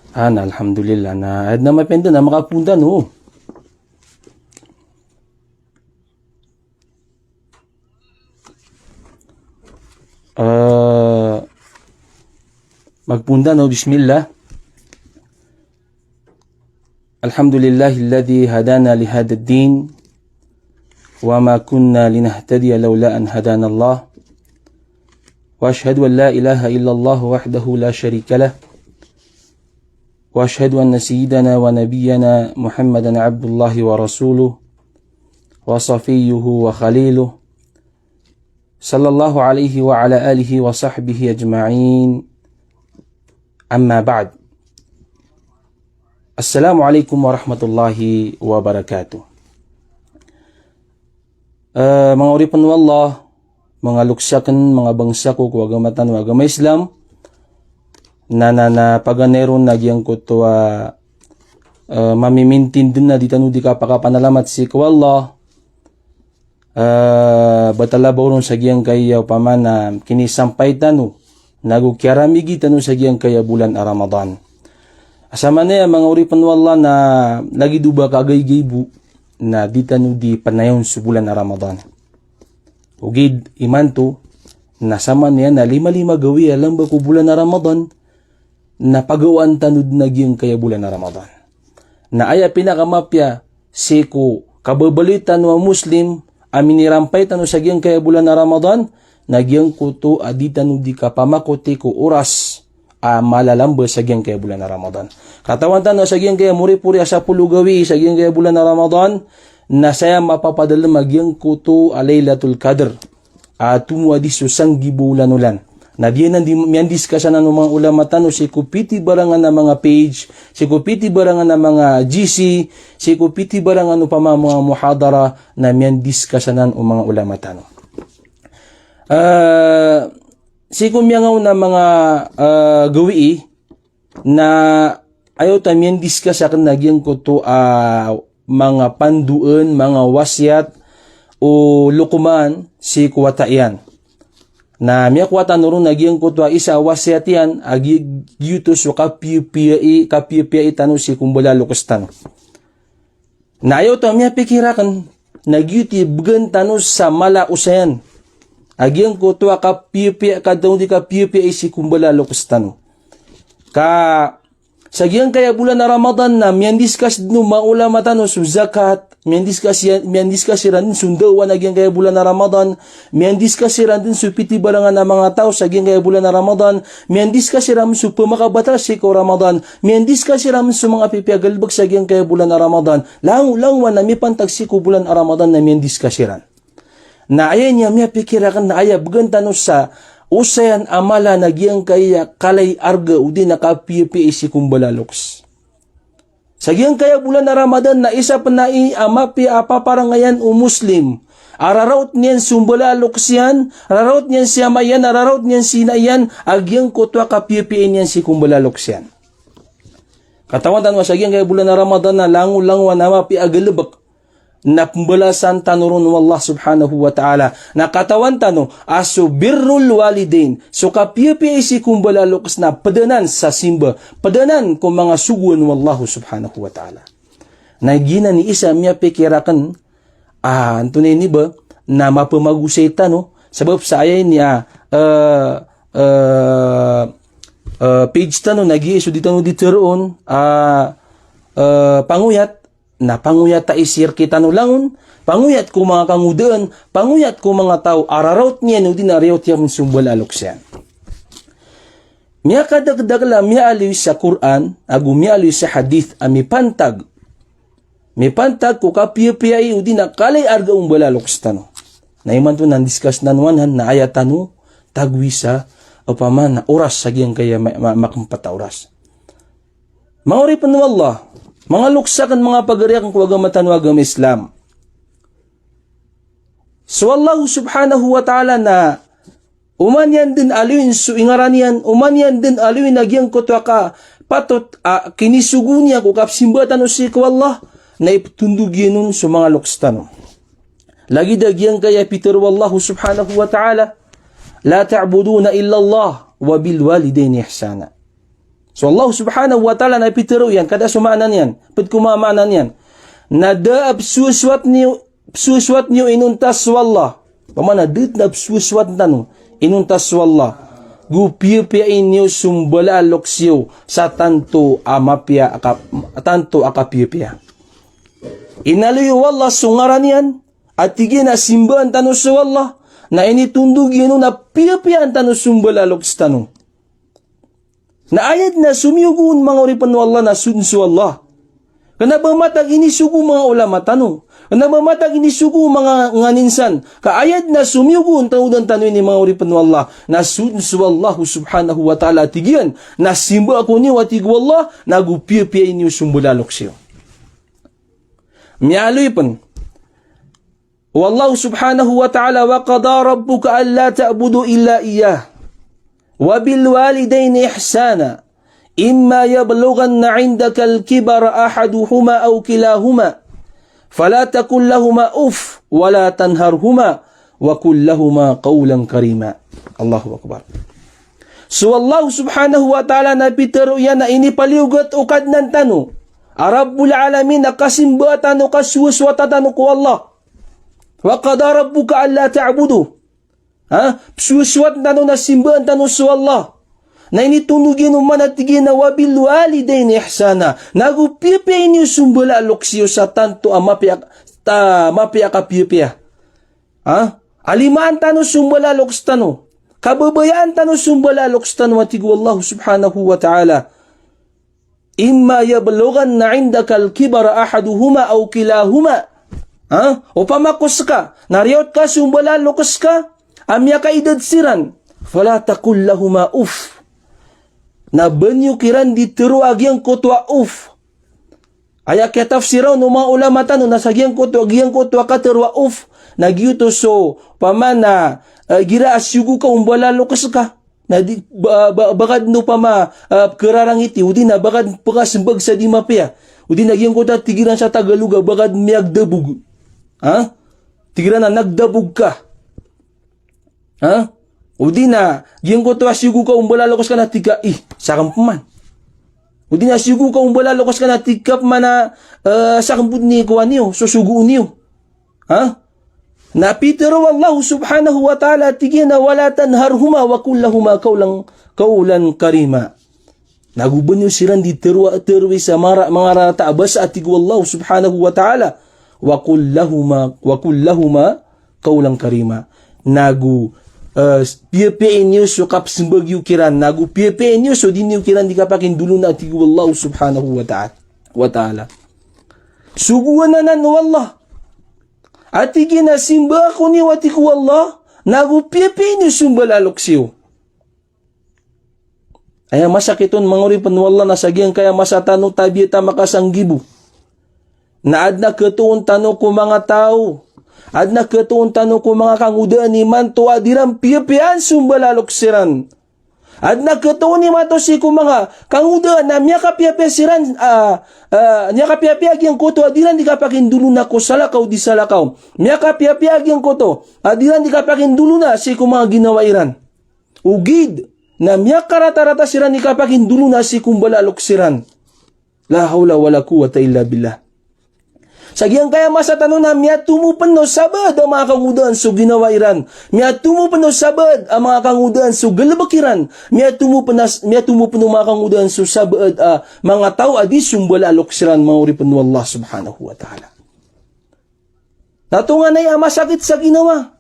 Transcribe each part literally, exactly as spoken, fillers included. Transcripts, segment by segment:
Ah, na alhamdulillah. Na, adn a mapiya dn a makapoon tano. Ah, magpoon tano, bismillah. الحمد لله الذي هدانا لهذا الدين وما كنا لنهتدي لولا أن هدانا الله. وأشهد أن لا إله إلا الله وحده لا شريك له. وأشهد أن سيدنا ونبينا محمدا عبد الله ورسوله وصفيه وخليله. صلى الله عليه وعلى آله وصحبه أجمعين. أما بعد. السلام عليكم ورحمة الله وبركاته. Eh, manga oripn o Allah, manga loks akn, manga bangsa ko, ko agama tano a agama Islam, na, na, na paganay ron a giyangkoto a, eh, mamimintin dn a di tano di kapakapanalamat sii ko Allah, eh, ba talabaw ron sa giyangkaya opama na kinisampay tano, nago kiyaramigi tano sa giyangkaya bolan a Ramadan. Asa man aya manga oripn o Allah na lagid o ba kagaygay bo na di tano di panayawn so bolan a Ramadan. Ogaid imanto, na samanaya na lima-lima gawii a lamba ko bolan a Ramadan, na pagawaan tano dn a giyangkaya bolan a Ramadan. Na aya pinakamapiya sii ko kababaloy tano a Muslim a minirampay tano sa giyangkaya bolan a Ramadan, na giyangkoto a di tano di kapamakoti ko oras a mala a lamba sa giyangkaya bolan a Ramadan. Katawan tano sa giyangkaya moripori a sapolo gawii sa giyangkaya bolan a Ramadan, na saya mapapadalm a giyangkoto a Laylatul Qadr a tomo a di so sanggibo olan-olan. Na giyanan di miyandiskas anan o manga ulama tano sii ko pitibarangan a manga page, sii ko pitibarangan a manga G C, sii ko pitibarangan opama manga muhadara, na miyandiskas anan o manga ulama tano. Eh, sii ko miyangaoona a manga, eh, gawii, na aya oto a miyandiskas akn na giyangkoto a manga pandoan, manga wasiyat o Luqman sii ko wata iyan. Na miyakowa tano ron a giyangkoto a isa a wasiyat iyan a gi-, giyoto so kapiyapiyai, kapiyapiyai tano sii ko mbala a loks tano. Na aya oto a miyapikir akn, na giyoto i bgan tano sa mala a osayan a giyangkoto a kapiyapiya, kadn tano di kapiyapiyai sii ko mbala a loks tano. Ka sa giyangkaya bolan a Ramadan na miyandiskas dn o manga ulama tano so zakat, miyandiskas iyan, miyandiskas iran dn so ndaowan a giyangkaya bolan a Ramadan, miyandiskas iran dn so pitibarangan a manga taw sa giyangkaya bolan a Ramadan, miyandiskas iran so pmakabatal sii ko Ramadan, miyandiskas iran so manga pipiya a galbk sa giyangkaya bolan a Ramadan. Langolangowan a mipantag sii ko bolan a Ramadan na miyandiskas iran. Na aya niyan miyapikir akn na aya bgan tano sa osayan a mala na giyangkaya kala i arga odi na kapiyapiyai sii ko mbala a loks. Sa giyangkaya bolan a Ramadan na isa pn ai a mapiya a paparangayan o Muslim a raraot niyan so mbala a loks iyan, raraot niyan si ama iyan, a raraot niyan si ina iyan, a giyangkoto a kapiyapiyai niyan sii ko mbala a loks iyan. Katawan tano a sa giyangkaya bolan a Ramadan na langolangowan a mapiya a galbk na pmbalasan tano ron o Allah subhanahu wa ta'ala. Na katawan tano a so birrul walidain, so kapiyapiyai sii ko mbala a loks na pd anan sa simba, pd anan ko manga sogoan o Allah subhanahu wa ta'ala. Na giyanan i isa a miyapikir akn, ah, antonaa ini ba, na mapmagosay tano, sabap sa aya ini a, eh, eh, eh, page tano, na giya so di tano di tharoon, ah, eh, pangoyat, na pangoyat a isir kitano langon, pangoyat ko manga kangodaan, pangoyat ko manga taw a raraot niyan odi na riyaot iyan so mbala a loks iyan. Miyakadakdakl a miyaaloy sa Qur'an ago miyaaloy sa hadith a mipantag, mipantag ko kapiyapiyai odi na kala i arga o mbala a loks tano. Na imanto na ndiskas tano anan na aya tano tagoi sa opama na oras sa giyangkaya ma-, ma-, makmpt a oras. Manga oripn o Allah, manga loks akn, manga pagari akn ko agama tano a agama Islam. So Allah subhanahu wa ta'ala na oman iyan dn aloyin so ingaran iyan, oman iyan dn aloyin a giyangkoto a kapatot a kinisogo niyan ko kapsimba tano sii ko Allah, na iptondog iyan on so manga loks tano. Lagid a giyangkaya pitharo o Allah subhanahu wa ta'ala, "La ta'buduna illa Allah wa bil walidayni ihsana." So Allah subhanahu wa ta'ala na pitharo iyan, ka da so maana niyan, ped ko manga maana niyan. Na da a pesowasowat niyo, pesowasowat niyo inonta so Allah. Opama na da dn a pesowasowat tano inonta so Allah, go piyapiyai niyo so mbala a loks iyo sa tanto a mapiya a ka-, tanto a kapiyapiya. Inaloy o Allah so ngaran iyan, a tig iyan a simbaan tano so Allah, na initondog iyan on a piyapiyaan tano so mbala a loks tano. Na aya dn a somiyogo on manga oripen o Allah na so dn so Allah. Kena ba matag inisogo o manga ulama tano. Kena ba matag inisogo o manga nganin san. Ka aya dn a somiyogo on tanodan tano ini manga oripen o Allah, na so dn so Allah subhanahu wa ta'ala a tig iyan. Na simbaa ko niyo a tig o Allah, na go piyapiyai niyo so mbala a loks iyo. Miyaaloy pen o Allah subhanahu wa ta'ala, "Wa qada rabbuka alla ta'budu illa iyyah, wa bil walidayni ihsana, imma yablughanna 'indaka al-kibara ahaduhuma aw kilahuma, fala taqul lahuma uff, wa la tanharhuma, wa qul lahuma qawlan karima." Allahu Akbar. So Allah subhanahu wa ta'ala na pitharo iyan a inipaliyogat o Kadnan tano a Rabbul Alamin a kasimbaa tano, kasowasowata tano ko Allah. Wa qada rabbuka alla ta'budu. Ha? Pesowasowat tano na simbaan tano so Allah. Na initondog iyan on man a tig iyan a wa bil walidayni ihsana. Na go piyapiyai niyo so mbala a loks iyo sa tanto a mapiya, ta, mapiya a kapiyapiya. Ha? Alimaan tano so mbala a loks tano. Kababayaan tano so mbala a loks tano a tig o Allah subhanahu wa ta'ala. Imma yablughanna 'indaka al-kibara ahaduhuma aw kilahuma. Ha? Opama ko seka na riyaot ka so mbala a loks ka a miyakaidad siran. Fala taqul lahuma uff. Na ba niyo kiran di tharoa giyangkoto a uff. Aya kiyatafsira on o manga ulama tano na sa giyangkoto, giyangkoto a katharo a uff na giyoto so opama na, eh, igira a siyogo ka o mbala a loks ka. Na di, ba, ba, ba ka dn opama, ah, pkhararangiti, odi na ba ka dn pkhasmbag sa di mapiya. Odi na giyangkoto a tig iran sa Tagalog a ba ka dn miyagdabog. Ha? Tig iran a nagdabog ka. Ha? Odi na giyangkoto a siyogo ka o mbala a loks ka na tig ka, ih, sakn pman. Odi na siyogo ka o mbala a loks ka na tig ka pman a, eh, sakn bo dn i kowan iyo, sosogoon iyo. Ha? Na pitharo o Allah subhanahu wa ta'ala, tig iyan a, "Wa la tanharhuma wa qul lahuma qawlan, qawlan karima." Na go ba niyo siran di tharoa, tharoa sa mara, manga rarata a basa a tig o Allah subhanahu wa ta'ala. "Wa qul lahuma, wa qul lahuma qawlan karima." Na go, eh, piyapiyai niyo so kapsmbag iyo kiran. Na go piyapiyai niyo so di niyo kiran di kapakindolona a tig o Allah subhanahu wa ta'ala, wa ta'ala. Sogoan anan o Allah. A tig iyan a simbaa ko niyo a tig o Allah, na go piyapiyai niyo so mbala a loks iyo. Aya masakit on manga oripen o Allah na sa giyangkaya masa tano tabiya ta makasanggibo. Na adn a khatoon tano ko manga taw. Adn a khatoon tano ko manga kangodaan imanto a di ran piyapiyaan so mbala a loks iran. Adn a khatoon imanto sii ko manga kangodaan a miyakapiyapiya siran, ah, ah, miyakapiyapiya giyangkoto a di ran di kapakindolona ko salakaw di salakaw. Miyakapiyapiya giyangkoto a di ran di kapakindolona sii ko manga ginawa iran. Ogaid na miyakaratarata siran di kapakindolona sii ko mbala a loks iran. La hawla wala quwwata illa billah. Sa giyangkaya masa tano na miyatomo pn o sabaad a manga kangodaan so ginawa iran. Miyatomo pn o sabaad a manga kangodaan so galbk iran. Miyatomo pn a, miyatomo pn o manga kangodaan so sabaad a manga taw a di so mbala a loks iran, manga oripen o Allah subhanahu wa ta'ala. Na tonganay a masakit sa ginawa.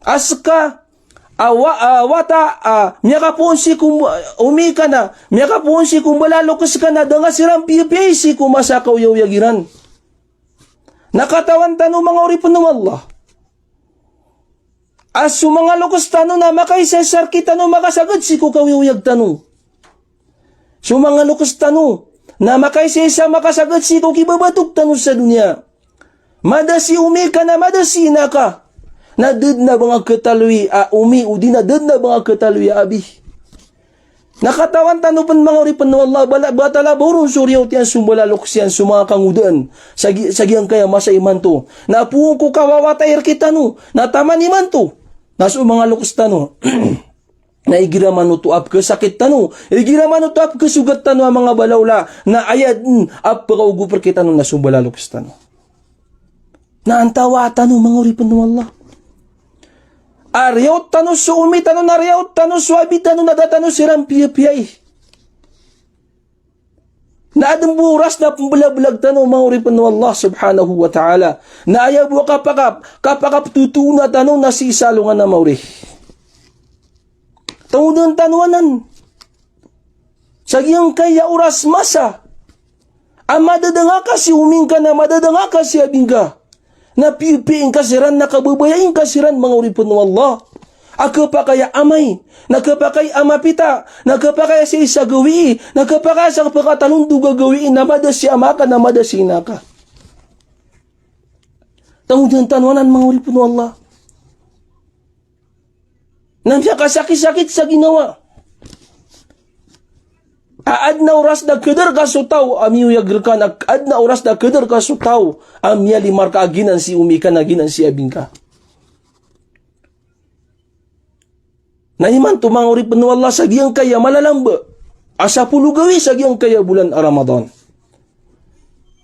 A ska a wa-, a wata a miyakapoon sii ko, omi ka na miyakapoon sii ko mbala a loks ka na da nga siran piyapiyai sii ko masa a kaoyagoyag iran. Na katawan tano, manga oripen o Allah, a so manga loks tano na makaisaisa rkitano makasagad sii ko kaoyagoyag tano. So manga loks tano na makaisaisa makasagad sii ko kibabatog tano sa doniya. Mada si omi ka na mada si ina ka, na da dn a ba nga khataloy a omi, odi na da dn a ba nga khataloy a abi. Na katawan tano pn, manga oripen o Allah, bala, batala ba oron so riyaot iyan so mbala a loks iyan so manga kangodaan sa gi-, sa giyangkaya masa imanto. Na poon ko kawawatay rkitano na taman imanto na so manga loks tano Na igira man oto a pkhasakit tano, igira man oto a pkhasogat tano a manga balaola, na aya dn a pkhaogop rkitano na so mbala a loks tano. Na antawaa tano, manga oripn o Allah, a riyaot tano so omi tano, na riyaot tano so abi tano, na da tano siran piyapiyai. Na adn bo oras na pmblablagn tano, manga oripn o Allah subhanahu wa ta'ala. Na aya bo a kapakap, kapakaptotoona tano na sii sa alongan a maori. Tangdn tano anan sa giyangkaya oras masa a madadanga ka si omi ngka na madadanga ka si abi ngka. Na piyapiyai ngka siran, na kababayai ngka siran, manga oripn o Allah. A khapakay a amay, na khapakay a mapita, na khapakay a sii sa gawii, na khapakay sa pkatalondog a gawii, na mada si ama ka, na mada si ina ka. Tangdn tano anan, manga oripn o Allah. Na miyakasakit-sakit sa ginawa. A adn a oras na khadar ka so taw a miyoyag rka, na adn a oras na khadar ka so taw a miyalima rka a giyanan si omi ka na giyanan si abi ngka. Na imanto, manga oripn o Allah, sa giyangkaya malalamba a sapolo gawii sa giyangkaya bolan a Ramadan.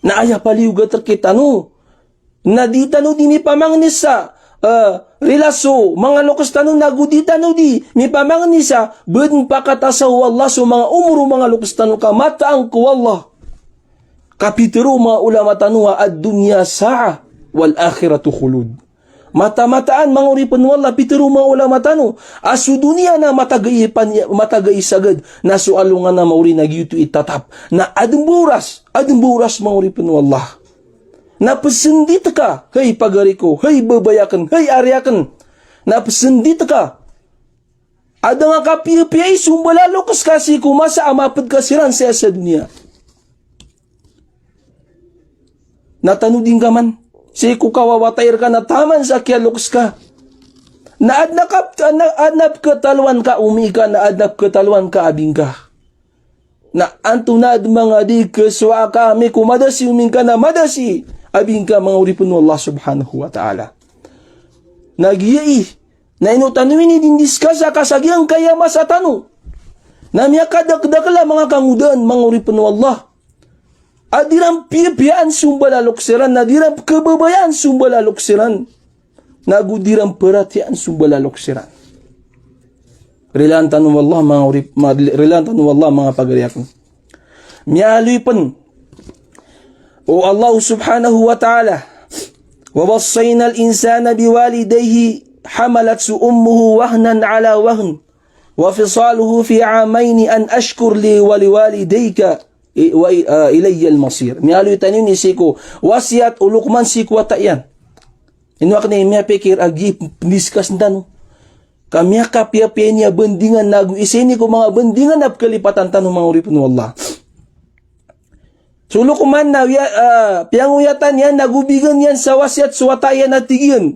Na aya paliyogat rkitano na di tano di mipamangni sa, eh, rila so manga loks tano, nago di tano di mipamangni sa ba dn pakatasaw o Allah so manga omor o manga loks tano ka mataan ko Allah. Ka pitharo o manga ulama tano a ad-dunya sa'ah wal akhiratu khulud. Matamataan, manga oripn o Allah, pitharo o manga ulama tano a so doniya na mataga i pan-, mataga i sagad, na so alongan a maori na giyoto i tatap. Na adn bo oras, adn bo oras, manga oripn o Allah, na psndit ka, hay pagari ko, hay babay akn, hay ari akn. Na psndit ka a da ngka kapiyapiyai so mbala a loks ka sii ko masa a mapd ka siran sii sa doniya. Na tanodi ngka man sii ko kawawatay rka na taman sa kiyaloks ka. Na adn a kap-, adn a, adn a pkhatalowan ka omi ka, na adn a pkhatalowan ka abi ngka. Na antonaa dn, manga di, khasowa ka ami ko mada si omi ngka na mada si abi ngka, manga oripn o Allah subhanahu wa ta'ala. Na giya i, na ino tano ini dindiskasa ka sa giyangkaya masa tano na miyakadakdakl a manga kangodaan, manga oripn o Allah, a di ran piyapiyaan so mbala a loks iran, na di ran pkhababayaan so mbala a loks iran, nago di ran paratiyayaan so mbala a loks iran. Rilaan tano o Allah, manga orip-, ma-, rilaan tano o Allah, manga pagari akn. Miyaaloy pn o Allah subhanahu wa ta'ala, "Wa wassayna al-insana biwalidayhi, hamalathu ummuhu wahnan ala wahn, wa fisaluhu fi amayni an ashkur li wa liwalidayka, i-, wa i-, ah, ilayya al-masir." Miyaaloy tano ini sii ko wasiyat o Luqman sii ko wata iyan. Ino akn i miyapikir a giya i pndiskas tano ka miyakapiyapiya ini a bandingan, nago isa ini ko manga bandingan a pkhalipatan tano, manga oripn o Allah. So Luqman na wiya-, ah, piyangoyatan iyan, nago bigan iyan sa wasiyat so wata iyan a tig iyan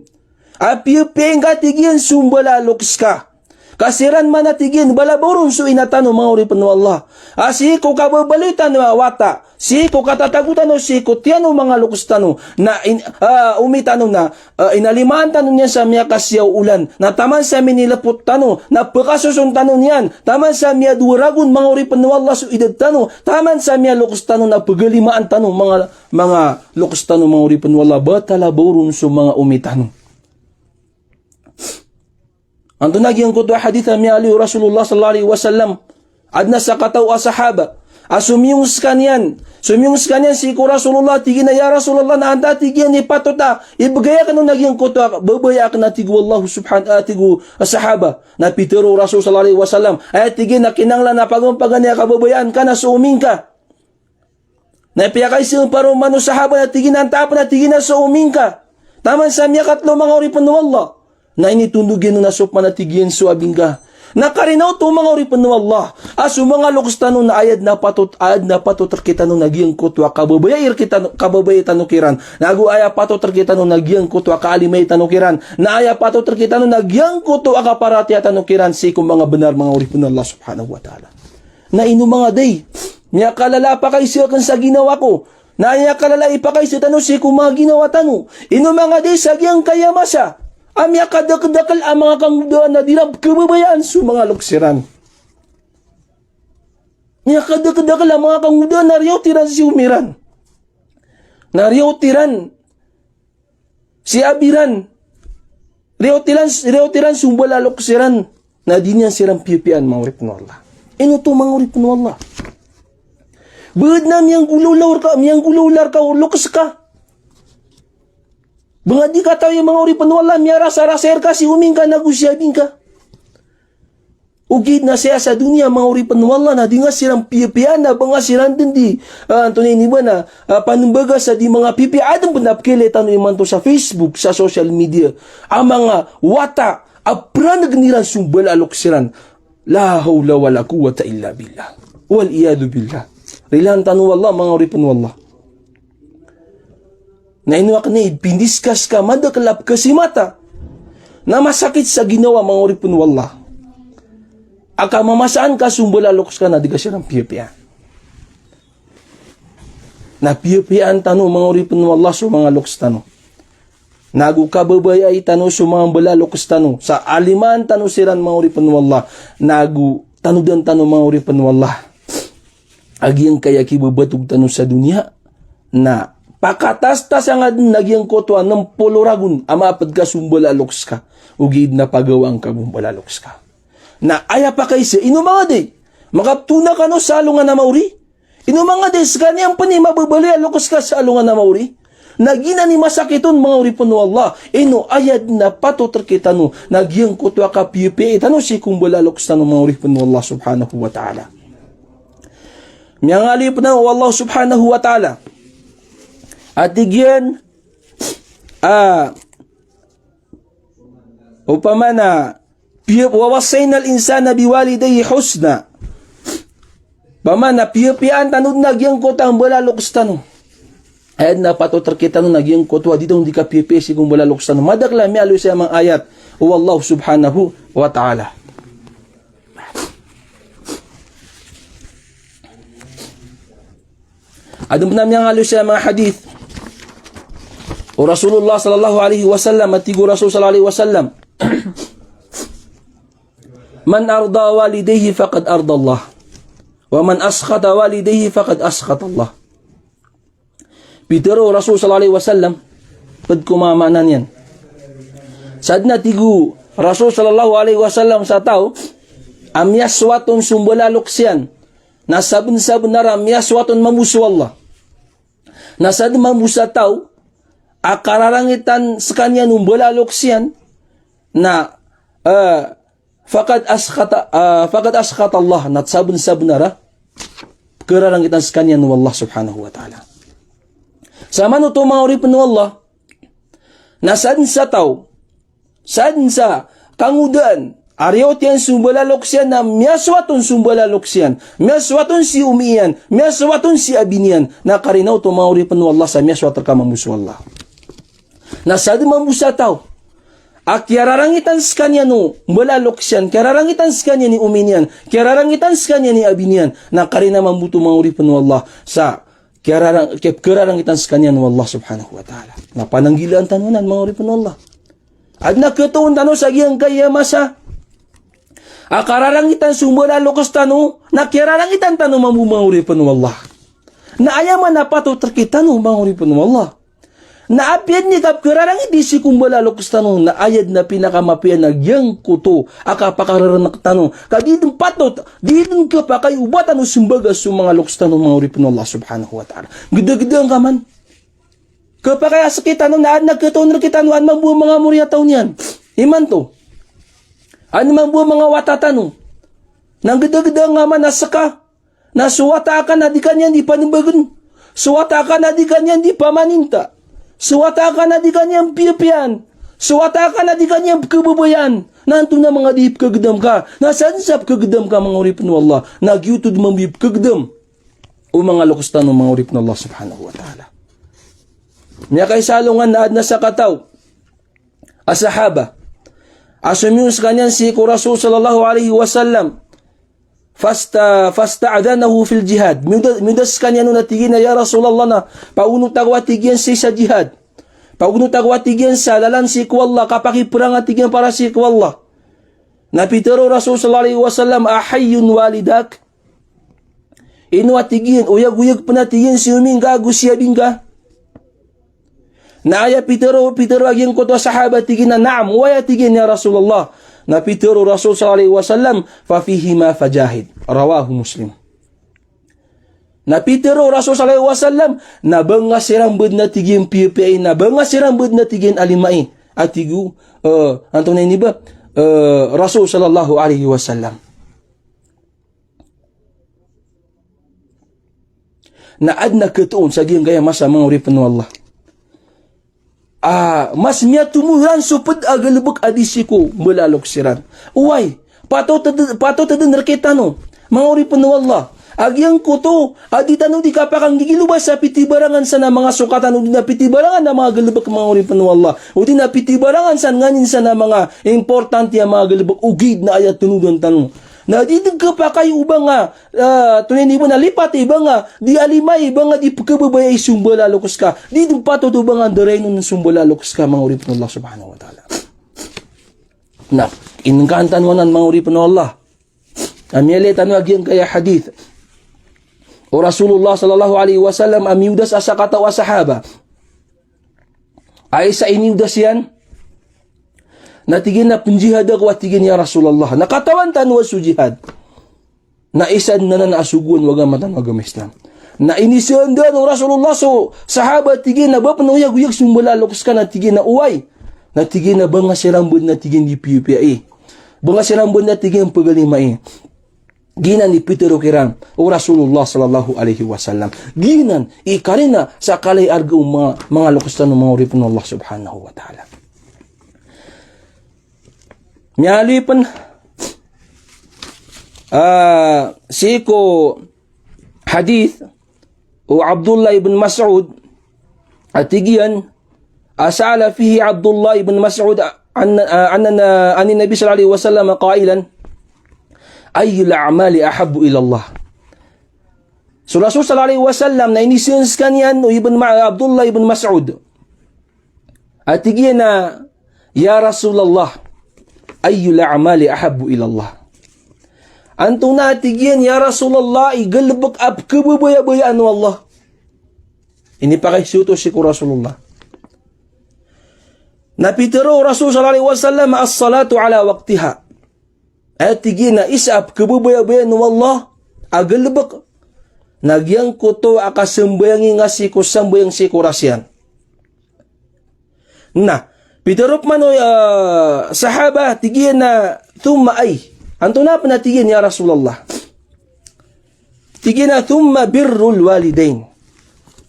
a piyapiyai ngka, tig iyan, so mbala a loks ka. Ka siran man a tig iyan, balabaw ron so ina tano, manga oripn o Allah. A sii ko kababaloy tano a wata, sii ko katatago tano sii ko tiyan o manga loks tano, na in-, ah, omi tano na, ah, inalimaan tano niyan sa miyakasiyaw olan, na taman sa minilpot tano, na pkasoson tano niyan, taman sa miyadowa ragon, manga oripn o Allah, so idad tano, taman sa miyaloks tano, na pghalimaan tano, manga, manga loks tano, manga oripn o Allah, ba talabaw ron so manga omi tano. Antonaa giyangkoto a hadith a miyaaloy o Rasulullah sallallahu alaihi wasallam. Adn a sakataw a sahaba a somiyong skaniyan, somiyong skaniyan sii ko Rasulullah, tig iyan a, "Ya Rasulullah, na antaa," tig iyan, "i patot a ibgay akn on a giyangkoto a babaya akn?" a tig o Allah subhan-, a tig o sahaba. Na pitharo o Rasul sallallahu alaihi wasallam, aya tig iyan a kinanglan a paganay a kababayaan ka na so omi ngka. Na piyakaiza pn o manga sahaba na tig iyan a, "Antaa pn?" a tig iyan a, "So omi ngka." Taman sa miyakatlo, manga oripn o Allah, na initondog iyan on a so pman a tig iyan so abi ngka. Na karina oto, manga oripn o Allah, a so manga loks tano na aya dn a patot, aya dn a patot rkitano na giyangkoto a kababayai rkitano, kababayai tano kiran. Nago aya patot rkitano na giyangkoto a kaalimayai tano kiran. Na aya patot rkitano na giyangkoto a kaparatiyaya tano kiran sii ko manga bnar, manga oripn o Allah subhanahu wa ta'ala. Na ino, manga di, miyakalala a pakaiza akn sa ginawa ko, na miyakalala i pakaiza tano sii ko manga ginawa tano. Ino, manga di, sa giyangkaya masa a miyakadakdakel a manga kangodaan a di iran pkhababayaan so manga loks iran. Miyakadakdakel a manga kangodaan a riyaot iran si omi iran, na riyaot iran si abi iran, riyaot iran, riyaot iran so mbala a loks iran, na di niyan siran piyapiyaan, manga oripn o Allah. Ino oto, manga oripn o Allah? Ba adn a miyanggolawla rka, miyanggolawla rka o loks ka. Ba nga di katawi, manga oripn o Allah, miyarasarasay rka si omi ngka nago si abi ngka. Ogaid na saya sa doniya, manga oripn o Allah, na di nga siran piyapiyaan, na ba nga siran dn di, ah, antonaa ini ba na, ah, panmbaga sa di manga pipiya. Adn pn a pkhailay tano imanto sa Facebook, sa social media, a manga wata a prangngan iran so mbala a loks iran. La hawla wala quwwata illa billah. Wal iyadhu billah. Rilaan tano o Allah, manga oripn o Allah. Na ino akn i pindiskas ka madakl a pkhasimata na masakit sa ginawa, manga oripn o Allah, a kamamasaan ka so mbala a loks ka na di ka siran piyapiyaan. Na piyapiyaan tano, manga oripn o Allah, so manga loks tano. Nago kababayai tano so manga mbala a loks tano sa alimaan tano siran, manga oripn o Allah. Nago tanodan tano, manga oripn o Allah, a giyangkaya kibabatog tano sa doniya na pakatastas angka dn a giyangkoto a nm polo ragon a maapd ka so mbala a loks ka. Ogaid na pagawaan ka bo mbala a loks ka. Na aya pakaisa, ino manga di, makaptona kano sa alongan a maori? Ino manga di, skaniyan pn i mababaloy a loks ka sa alongan a maori? Na giyanan i masakit on, manga oripn o Allah. Ino aya dn a patot rkitano na giyangkoto a kapiyapiyai tano sii ko mbala a loks tano, manga oripn o Allah subhanahu wa ta'ala. Miyangaloy pn o Allah subhanahu wa ta'ala a tig iyan, ah, opama na piya-, wa wassaynal insana biwalidayhi husna. Opama na piyapiyaan tano dn a giyangkoto a mbala a loks tano. Aya dn a patot rkitano na giyangkoto a di tano di kapiyapiyai sii ko mbala a loks tano. Madakl a miyaaloy saya a manga ayat o Allah subhanahu wa ta'ala. Adn pn a miyangaloy saya a manga hadith o Rasulullah sallallahu alaihi wasallam, a tig o Rasul sallallahu alaihi wasallam, "Man arda walidayhi faqad arda Allah, wa man askhata walidayhi faqad askhata Allah." Pitharo o Rasul sallallahu alaihi wasallam, pd ko manga maana niyan. Sadn a tig o Rasul sallallahu alaihi wasallam sa taw a miyaswat on so mbala a loks iyan, na sabnsabnar a miyaswat on mambo so Allah. Na sadn mambo sa taw a kararangitan skaniyan o mbala a loks iyan, na, eh, faqad askhata, ah, faqad askhata Allah, na sabnsabnar a kararangitan skaniyan o Allah subhanahu wa ta'ala. Sa manoto, manga oripn o Allah, na sadn sa taw, sadn sa kangodaan a riyaot iyan so mbala a loks iyan, na miyaswat on so mbala a loks iyan, miyaswat on si omi iyan, miyaswat on si abi niyan, na karina oto, manga oripn o Allah, sa miyaswat rka mambo so Allah. Na sadn mambo sa taw a kiyararangitan skaniyan o mbala a loks iyan, kiyararangitan skaniyan i omi niyan, kiyararangitan skaniyan i abi niyan, na karina mambo oto, manga oripn o Allah, sa kiyararang-, kiya-, kiyararangitan skaniyan o Allah subhanahu wa ta'ala. Na pananggilaan tano anan, manga oripn o Allah. Adn a khatoon tano sa giyangkaya masa a kararangitan so mbala a loks tano, na kiyararangitan tano mambo, manga oripn o Allah. Na aya man a patot rkitano, manga oripn o Allah, na apiya dn i kapkhararangiti sii ko mbala a loks tano, na aya dn a pinakamapiya na giyangkoto a kapakararangit tano, ka di dn patot, di dn khapakay o ba tano smbaga so manga loks tano, manga oripn o Allah subhanahu wa ta'ala. Gdagda ngka man. Khapakay a sktano na adn a khatoon rkitano, adn mambo a manga moriyataw niyan imanto, adn mambo a manga wata tano, na gdagda ngka man a ska na so wata ka na di ka niyan di panmbagn, so wata ka na di ka niyan di pamaninta, so wata ka na di ka niyan piyapiyaan, so wata ka na di ka niyan pkhababayaan. Na antonaa manga di pkhagdam ka? Na sadn sa pkhagdam ka, manga oripn o Allah, na giyoto dn mambo i pkhagdam o manga loks tano, manga oripn o Allah subhanahu wa ta'ala. Miyakaisa a alongan na adn a sakataw a sahaba a somiyon skaniyan sii ko Rasul sallallahu alaihi wasallam, fasta-, fasta'dhanahu fil jihad. Miyoda-, miyoda skaniyan on a tig iyan a, "Ya Rasulullah, na paonot ako," a tig iyan, "sii sa jihad." Pagonot ako, a tig iyan, sa lalan sii ko Allah, kapakiprang, a tig iyan, para sii ko Allah. Na pitharo o Rasul sallallahu alaihi wasallam, "Ahayyun walidak?" Ino, a tig iyan, oyagoyag pn, a tig iyan, si omi ngka ago si abi ngka? Na aya pitharo, pitharo a giyangkoto a sahaba, tig iyan a, "Na'am, oway," a tig iyan, "ya Rasulullah." Na pitharo o Rasul sallallahu alaihi wasallam, "Fa fihima fajahid." Rawahu Muslim. Na pitharo o Rasul sallallahu alaihi wasallam, na ba nga siran badn, a tig iyan, piyapiyai, na ba nga siran badn, a tig iyan, alimai, a tig o, eh, antonaa ini ba, eh, Rasul sallallahu alaihi wasallam. Na adn a khatoon sa giyangkaya masa, manga oripn o Allah, a mas miyatomo iran so pd a galbk a di sii ko mbala a loks iran. Oway, patot dn, patot dn rkitano, manga oripn o Allah, a giyangkoto a di tano di kapakanggigiloba sa pitibarangan san a manga sokat tano, odi na pitibarangan a manga galbk, manga oripn o Allah, odi na pitibarangan san nganin san a manga importante a manga galbk, ogaid na aya tanodan tano na di dn khapakay o ba nga, ah, antonaa ini ba, na lipati ba nga, di alimai ba nga, di pkhababayai so mbala a loks ka. Di dn patot o ba nga ndarainon so mbala a loks ka, manga oripn o Allah subhanahu wa ta'ala. Na inengkaan tano anan, manga oripn o Allah, a miyailay tano a giyangkaya hadith o Rasulullah sallallahu alaihi wasallam a miyodas a sakataw a sahaba. Aya isa a iniyodas iyan na tig iyan a, "Pnjihad ako," a tig iyan, "ya Rasulullah." Na katawan tano a so jihad na isa dn anan a sogoan o agama tano a agama Islam. Na inisaandan o Rasulullah so sahaba, tig iyan, na ba pn oyagoyag so mbala a loks ka, na tig iyan a oway. Na tig iyan a ba nga siran badn, na tig iyan, di piyapiyai. Ba nga siran badn, na tig iyan, pagalimai. Giyanan i pitharo kiran o Rasulullah sallallahu alaihi wasallam. Giyanan i karina sa kala i arga o manga, manga loks tano, manga oripn o Allah subhanahu wa ta'ala. Miyaaloy pn, ah, sii ko hadith o Abdullah ibn Mas'ud, a tig iyan, a sa'ala fihi Abdullah ibn Mas'ud an, an, an, an Nabi sallallahu alaihi wasallam qailan, "Ayyul a'mali ahabbu ila Allah?" So Rasul sallallahu alaihi wasallam na inisaandan skaniyan o Ibn Ma-, Abdullah ibn Mas'ud. A tig iyan a, "Ya Rasulullah, ayyul a'mali ahabbu ila Allah?" Antonaa, a tig iyan, ya Rasulullah, i galbk a pkhababayabayaan o Allah? Inipakaisoto sii ko Rasulullah. Na pitharo o Rasul sallallahu alaihi wasallam, "As-salatu ala waqtiha." Aya tig iyan a isa a pkhababayabayaan o Allah a galbk na giyangkoto a kasambayangi ngka sii ko sambayang sii ko oras iyan. Na pitharo pman o, ah, sahaba, tig iyan a, "Thumma ay?" Antonaa pn, a tig iyan, ya Rasulullah? Tig iyan a, "Thumma birrul walidain."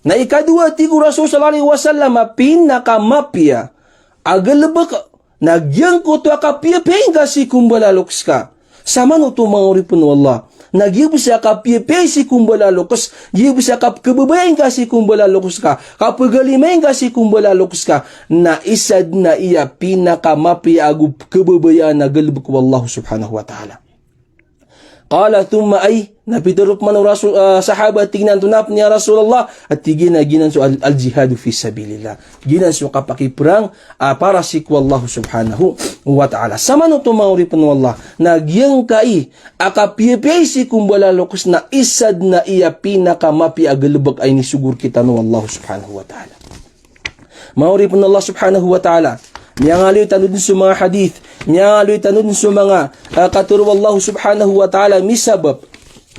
Na ikadowa, tig o Rasul sallallahu alaihi wasallam, a pinakamapiya a galbk na giyangkoto a kapiyapiyai ngka sii ko mbala a loks ka. Samanoto, manga oripn o Allah, na giya bs a kapiyapiyai sii ko mbala a loks, giya bs a kapkhababayai ngka sii ko mbala a loks ka, kapagalimai ngka sii ko mbala a loks ka, na isa dn a aya pinakamapiya ago pkhababayaan a galbk o Allah subhanahu wa ta'ala. Qala, "Thumma ay?" Na pitharo pman o Rasul, ah, sahaba, tig iyan, "Antonaa pn, ya Rasulullah?" A tig iyan a giyanan so al-, al-jihadu fi sabilillah. Giyanan so kapakiprang, ah, para sii ko Allah subhanahu wa ta'ala. Samanoto, manga oripn o Allah, na giyangkai a kapiyapiyai sii ko mbala a loks na isa dn a aya pinakamapiya a galbk a inisogo rkitano o Allah subhanahu wa ta'ala. Manga oripn o Allah subhanahu wa ta'ala, miyangaloy tano dn so manga hadith, miyangaloy tano dn so manga, ah, katharo o Allah subhanahu wa ta'ala, misabap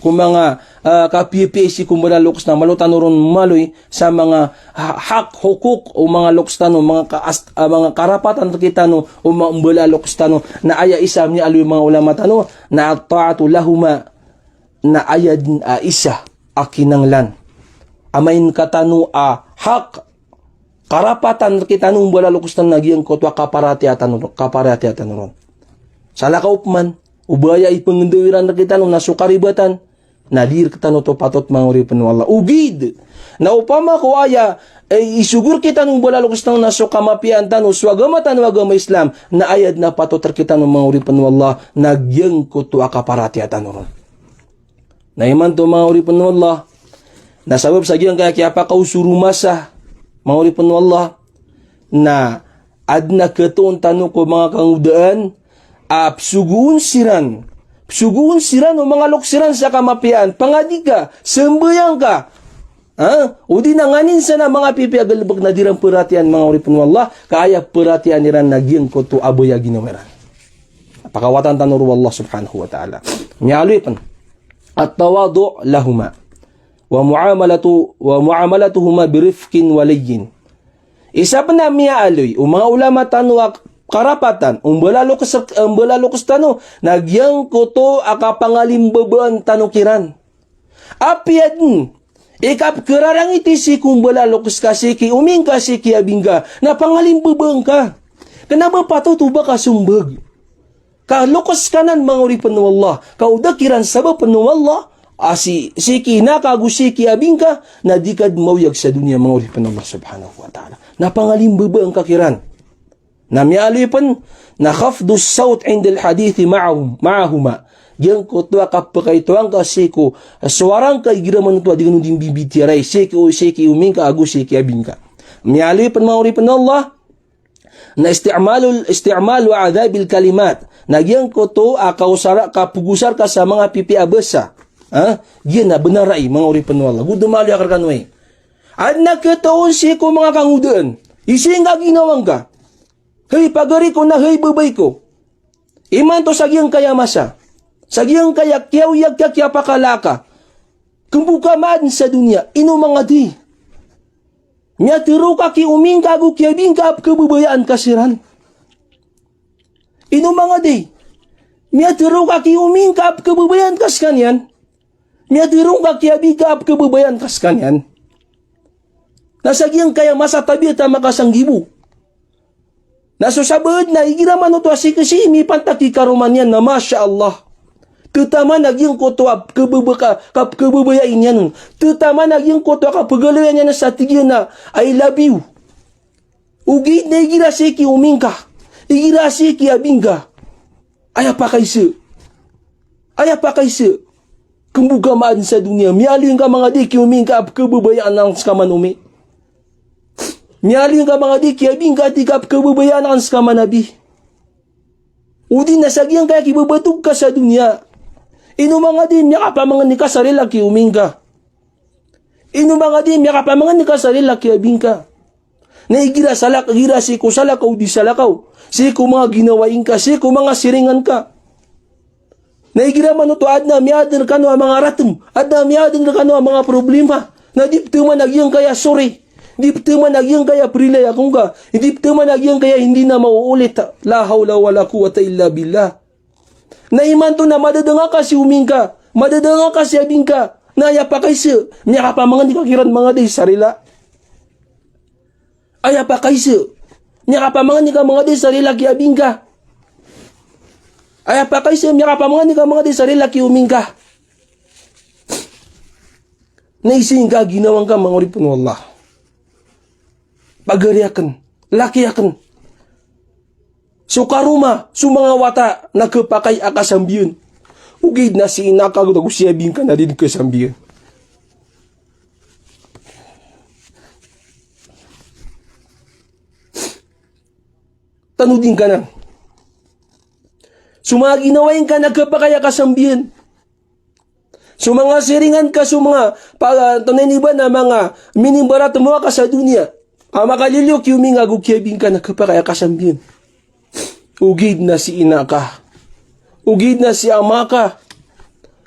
ko manga, ah, kapiyapiyai sii ko mbala a loks na malo tano ron maloy sa manga ha-, hak, hukuk o manga loks tano, manga ka-, ast-, ah, manga karapatan rkitano o manga mbala a loks tano, na aya isa a miyaaloy o manga ulama tano na at-ta'atu lahuma, na aya dn a isa a kinanglan a main katano a hak, karapatan rkitano o mbala a loks tano na giyangkoto a kaparatiyaya tano, kaparatiyaya tano ron. Salakaw pman o ba aya ipngndaw iran rkitano na so karibatan, na di rktano oto patot, manga oripn o Allah. Ogaid na opama ko aya, eh, isogo rkitano o mbala a loks tano na so kamapiyaan tano, so agama tano a agama Islam, na aya dn a patot rkitano, manga oripn o Allah, na giyangkoto a kaparatiyaya tano ron. Na imanto, manga oripn o Allah, na sabap sa giyangkaya kiyapakaosor o masa, manga oripn o Allah, Na adn a khatoon tano ko manga kangodaan a pzogoon siran, pzogoon siran o manga loks iran sa kamapiyaan. Pangadi ka, sambayang ka. Ha? O di na nganin san a manga pipiya a galbk na di ran paratiyayaan, manga oripn o Allah, ka aya paratiyayaan iran na giyangkoto a baya a ginawa iran. Pakawatan tano ron o Allah subhanahu wa ta'ala. Miyaaloy pn, at-tawadu' lahuma, wa mu'amalatu, wa mu'amalatuhuma birifqin wa layyin. Isa pn a miyaaloy o manga ulama tano a karapatan o mbala a loks, mbala a loks tano, na giyangkoto a kapangalimbabaan tano kiran. Apiya dn i kapkhararangiti sii ko mbala a loks ka, sii ki omi ngka, sii ki abi ngka, na pangalimbabaan ka. Kna ba patot o ba ka sombag. Ka loks ka nan, manga oripn o Allah. Ka o da kiran sabapn o Allah a sii, sii ki ina ka ago sii ki abi ngka, na di ka dn maoyag sa doniya, manga oripn o Allah subhanahu wa ta'ala. Na pangalimbabaan ka kiran. Na miyaaloy pn, na khafdus sawt 'indal hadithi ma'ahum, ma'ahuma. Giyangkoto a kapakaitoan ka sii ko sowara ngka igira man oto a di kano dii mbibitiyarai sii ko, sii ki omi ngka ago sii ki abi ngka. Miyaaloy pn, manga oripn o Allah, na isti'malul, isti'malu adhabil kalimat. Na giyangkoto a kaosara, kapagosar ka sa manga pipiya a basa. Ha? Giya na bnar ai, manga oripn o Allah. Go dn maaloy akn rkano ai. Adn a khatoon sii ko manga kangodaan. Isa i ngka ginawa ngka. Hay pagari ko na hay babay ko. Imanto sa giyangkaya masa, sa giyangkaya kiyaoyag ka, kiyapakala ka, kmbo ka maadn sa doniya, ino mangadi? Miyatharo ka ki omi ngka ago ki abi ngka a pkhababayaan ka siran. Ino mangadi? Miyatharo ka ki omi ngka a pkhababayaan ka skaniyan. Miyatharo ka ki abi ka a pkhababayaan ka skaniyan. Na sa giyangkaya masa, tabiya ta makasanggibo. Na so sabaad na igira man oto a sii ki, sii mipantag ki karoma niyan na masha Allah. Tataman a giyangkoto a pkhababa-, ka, kapkhababayai niyan on. Tataman a giyangkoto a kapagaloya niyan sa tig iyan a I love you. Ogaid na igira sii ki omi ngka, igira sii ki abi ngka, aya pakaiza. Aya pakaiza. Kmbo ka maadn sa doniya. Miyaaloy ngka mangadi ki omi ngka a pkhababayaan akn ska man omi. Miyaaloy ngka mangadi ki abi ngka a tig ka a pkhababayaan akn ska man abi. O di na sa giyangkaya kibabatog ka sa doniya. Ino mangadi miyakapamangni ka sa rila ki omi ngka? Ino mangadi miyakapamangni ka sa rila ki abi ngka? Na igira salak, igira sii ko salakaw, di salakaw, sii ko manga ginawai ngka, sii ko manga siringan ka. Na igira man oto adn a miyaadn rkano a manga ratm, adn a miyaadn rkano a manga problema, na di ptaman a giyangkaya sorry, di ptaman a giyangkaya prilay akn ka, di ptaman a giyangkaya hindi na maoolit. La hawla wala quwwata illa billah. Na imanto na madadanga ka si omi ngka, madadanga ka si abi ngka, na aya pakaiza, miyakapamangni ka kiran mangadi sa rila. Aya pakaiza, miyakapamangni ka mangadi sa rila ki abi ngka. Aya pakaiza, miyakapamangni ka mangadi sa rila ki omi ngka. Na isa i ngka ginawa ngka, manga oripn o Allah. Pagari akn, laki akn. So karoma, so manga wata na khapakay a kasambiyan. Ogaid na si ina ka ago si abi ngka na di dn kasambiyan. Tanodi ngka nan. So manga ginawai ngka na khapakay a kasambiyan. So manga siringan ka, so manga pa-, tonaa ini ba na manga minimbaratmowa ka sa doniya a makaliliyo ki omi ngka ago ki abi ngka na khapakay a kasambiyan. Ogaid na si ina ka, ogaid na si ama ka,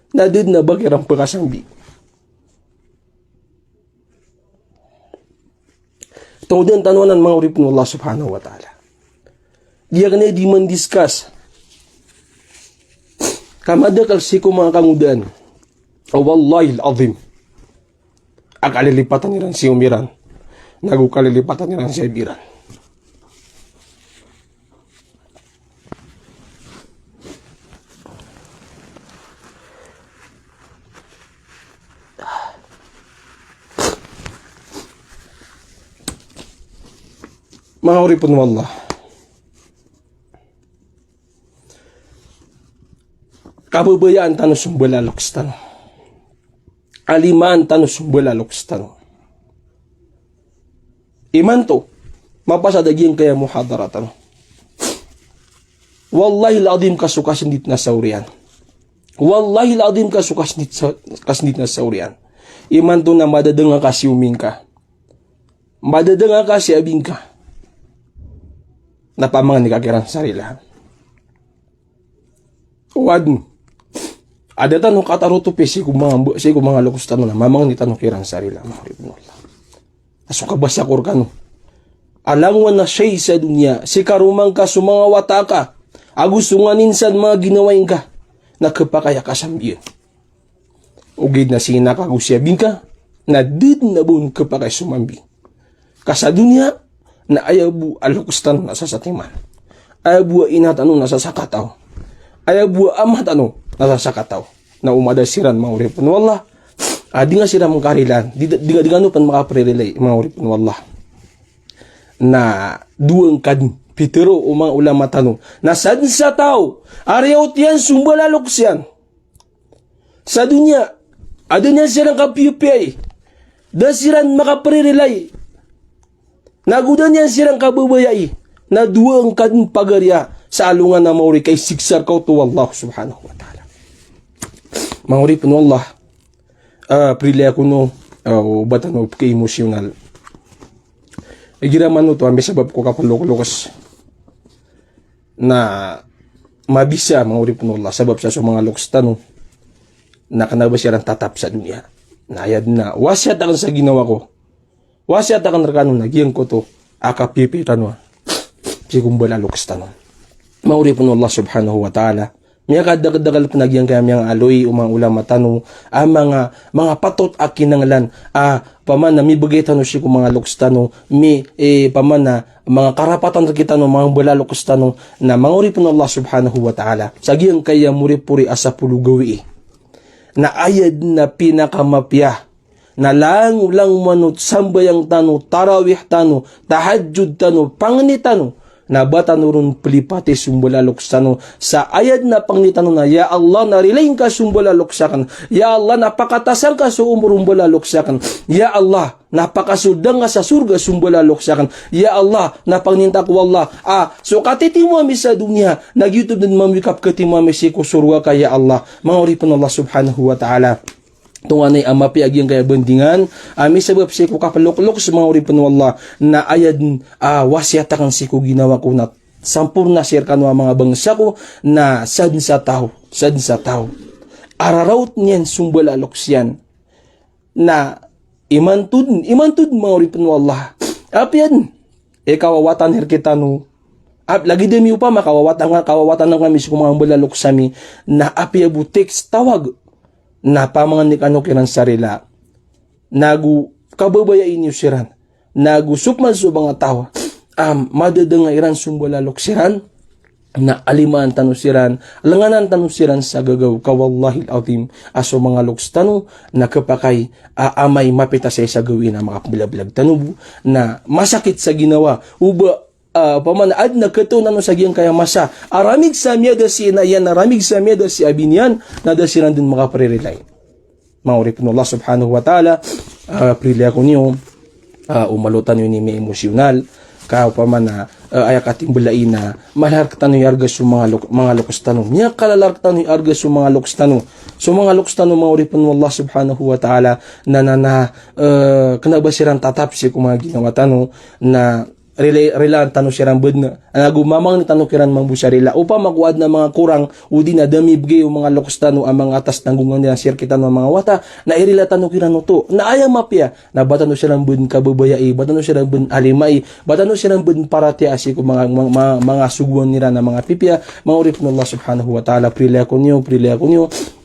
na da dn a ba kiran pkasambi. Tongdan tano anan, manga oripn o Allah subhanahu wa ta'ala. Di akn aya di man-discuss ka madakl sii ko manga kangodaan. Wallahil azim. A kalilipatan iran si omi ran, nago kalilipatan iran si abi ran. Manga oripn o Allah, kababayaan tano so mbala a loks tano. Alimaan tano so mbala a loks tano. Imanto, mapasad a giyangkaya muhadara tano. Wallahil azim ka so kasndit na sa oriyan. Wallahil azim ka so kasndit sa, kasndit na sa oriyan. Imanto na madadanga ka si omingka. Madadanga ka si abingka. Na pamangni ka kiran sa rila. Oway. Adn a tano katarotop sii ko manga, sii ko manga loks tano na mamangni tano kiran sa rila, manga oripn o Allah. A so kabasa ko rkano a langowan a sii sa doniya, sii karoma ngka so manga wata ka, ago so nganin sa manga ginawai ngka, na khapakay a kasambian. Ogaid na si ina ka ago si abingka, na da dn a ba on khapakay so mambi. Ka sa doniya, na aya bo a loks tano na sasatiman. Aya bo a ina tano na sasakataw. Aya bo a ama tano na sasakataw. Na o mada siran, manga oripn o Allah, a di nga siran mangkarilaan, di, di, di nga, di nga kano pn makapririlai, manga oripn o Allah. Na dowa ngka dn, pitharo o manga ulama tano, na sadn sa taw a riyaot iyan so mbala a loks iyan sa doniya, a da niyan siran kapiyapiyai, da siran makapririlai, na go da niyan siran kababayai, na dowa ngka dn pagariya sa alongan a maori ka isiksa rka oto o Allah subhanahu wa ta'ala. Manga oripn o Allah, a, pririlai ako no, a, o ba tano pki-emotional. Igira manoto a misabap ko kaplokloks na mabisa, manga oripn o Allah, sabap sa so manga loks tano na kna ba siran tatap sa doniya. Na aya dn a wasiyat akn sa ginawa ko, wasiyat akn rkano na giyangkoto a kapipiya tano sii ko mbala a loks tano, manga oripn o Allah subhanahu wa ta'ala. Miyakadakdakl pn a giyangkaya miyangaaloy o manga ulama tano a manga, manga patot a kinanglan a pamana mibgay tano sii ko manga loks tano, mi, e, pamana manga karapatan rkitano, manga mbala a loks tano, na manga oripn o Allah subhanahu wa ta'ala, sa giyangkaya moripori a sapolo gawii, na aya dn a pinakamapiya na langolangowan o sambayang tano, tarawih tano, tahajjud tano, pangni tano, na ba tano ron plipati so mbala a loks tano sa aya dn a pangni tano na, ya Allah, na rilai ngka so mbala a loks akn. Ya Allah, na pakatasan ka so omor o mbala a loks akn. Ya Allah, na pakasold angka sa sorga so mbala a loks akn. Ya Allah, na pangnin ta ko Allah a so katitimo ami sa doniya na giyoto dn mambo i kapkatimo ami sii ko sorga ka, ya Allah. Manga oripn o Allah subhanahu wa ta'ala. Tonganay a mapiya a giyangkaya bandingan a misabap sii ko kaplokloks, manga oripn o Allah, na aya dn a wasiyat akn sii ko ginawa ko na samporna sii rkano a manga bangsa ko, na sadn sa taw, sadn sa taw a raraot niyan so mbala a loks iyan na imanto dn, imanto dn, manga oripn o Allah, apiya dn i kawawatan rkitano, ap-, lagid ami opama kawawatan, kawawatan ami sii ko manga mbala a loks ami, na apiya bo text, tawag, na pamangni kano kiran sa rila, na go kababayai niyo siran, na go so pman so manga taw a madadanga iran so mbala a loks iran, na alimaan tano siran, lnganan tano siran sa gagaw ka. Wallahil azim a so manga loks tano na khapakay a amay mapita sa isa gawii na makapmblagblag tano bo, na masakit sa ginawa o ba, a, pamana adn a khatoon tano sa giyangkaya masa a ramig sa miyada si ina iyan, na ramig sa miyada si abi niyan, na da siran dn makapririlai. Manga oripn o Allah subhanahu wa ta'ala, a, pririlai ako niyo, a, o malo tano ini mi-emotional, ka opama na, a, aya katimbalai na mala rktano i arga so manga lok-, manga loks tano. Miyakalala rktano i arga so manga loks tano. So manga loks tano, manga oripn o Allah subhanahu wa ta'ala, na, na, na, a, kna ba siran tatap sii ko manga ginawa tano, na rila-, rilaan tano siran badn, na go mamangni tano kiran mambo sa rila. Opama ko adn a manga korang, odi na da mibgay o manga loks tano a manga atas tanggongan iran sii rkitano a manga wata, na irila tano kiran oto. Na aya mapiya na ba tano siran badn kababayai, ba tano siran badn alimai, ba tano siran badn paratiyayaa sii ko manga, manga, manga, manga sogoan iran a manga pipiya, manga oripn o Allah subhanahu wa ta'ala. Pririlai ako niyo, pririlai ako niyo,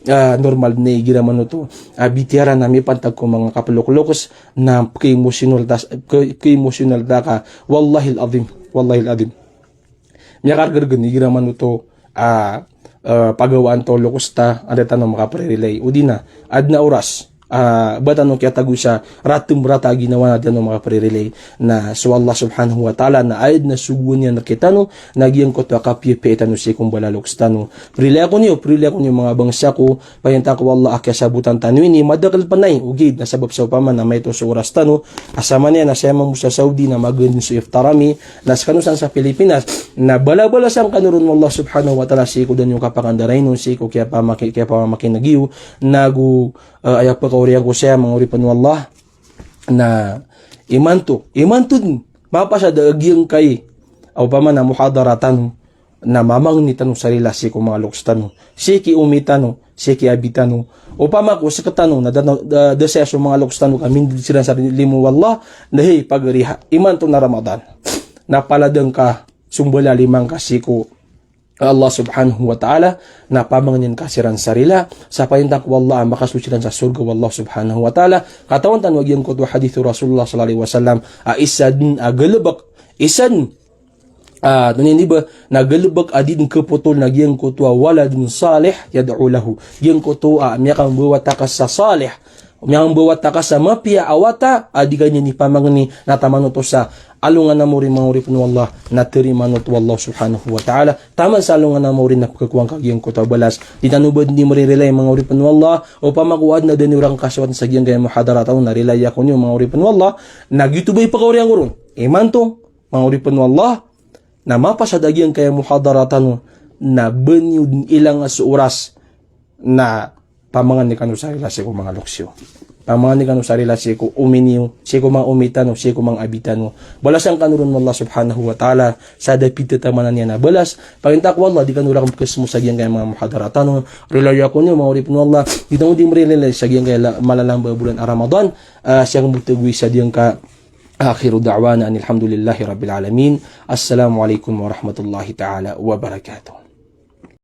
a, normal dn igira manoto a bitiyara na mipantag ko manga kaplokloks, na pki-emotional ta, pki-, pki-emotional ta ka, wallahil azim, wallahil azim. Miyakargr dn igira manoto a, a, pagawaan to loks ta, a da tano makapririlai. Odi na adn a oras, ah, ba tano kiyatago sa ratem rata a ginawa na tano makapririlay. Na so Allah subhanahu wa ta'ala na aya den a sogoan iyan rektano, na giyangkoto a kapiyapiya tano sii ko mbala a loks tano. Pririlay ako niyo, pririlay ako niyo manga bangsa ko, pagintaw ko Allah a kiyasabotan tano ini, madakel pen ay, ogaid na sabap sa opama na maito so oras tano, a samanaya na saya mambo sa Saudi na magen den so iftar ami, na sekano san sa Pilipinas, na balabalasan kano ron o Allah subhanahu wa ta'ala sii ko da niyo kapakandaray non, sii ko kiyapamaki-, kiyapamakineg iyo, nago, eh, aya pekaoriyan ko saya manga oripen o Allah, na imanto, imanto den, mapasad a giyangkai, opama na muhadara tano, na mamangni tano sa rila sii ko manga loks tano, sii ki omi tano, sii ki abi tano. Opama ko sektano, na da, da, da saya so manga loks tano ka minded siran sa limo o Allah, na hay pagari ha, imanto na Ramadan. Na palad angka so mbala a lima ngka sii ko Allah subhanahu wa ta'ala, na pamangnin ka siran sa rila, sa pagintaw ko Allah a makasold siran sa sorga o Allah subhanahu wa ta'ala. Katawan tano a giyangkoto a hadith o Rasulullah sallallahu alaihi wasallam, a isa den a galebek, isa den, ah, tonaa ini ba, na galebek a di den kepotol na giyangkoto a waladun salih yad'u lahu. Giyangkoto a miyakambawata ka sa salih, miyakambawata ka sa mapiya a wata a di ka niyan ipamangni, na taman oto sa alongan a maori manga oripen o Allah, na tarimaan oto o Allah subhanahu wa ta'ala. Taman sa alongan a maori na pekakowa ngka giyangkoto a balas. Di tano ba den di meririlay manga oripen o Allah, opama ko aden a da niyo rakn kasowat sa giyangkaya muhadara tano, na rilai ako niyo manga oripen o Allah, na giyoto ba i pekaoriyan ko ron. Imanto, manga oripen o Allah, na mapasad a giyangkaya muhadara tano, na ba niyo den ilanga so oras, na pamangni kano sa rila sii ko manga loks iyo. Pamangni kano sa rila sii ko omi niyo, sii ko manga omi tano, sii ko manga abi tano. Balasan kano ron o Allah subhanahu wa ta'ala sa da pitataman iyan a balas. Pagintaw ko Allah, di kano rakn pekesemo sa giyangkaya manga muhadara tano. Rilai ako niyo manga oripen o Allah, di tano di meririlay sa giyangkaya la-, malalamba a bolan a Ramadan. Ah, siyang boteg wi sa diyangka. Akhiru da'wana anil hamdulillahi rabbil alamin. Assalamu alaikum warahmatullahi ta'ala wabarakatuh.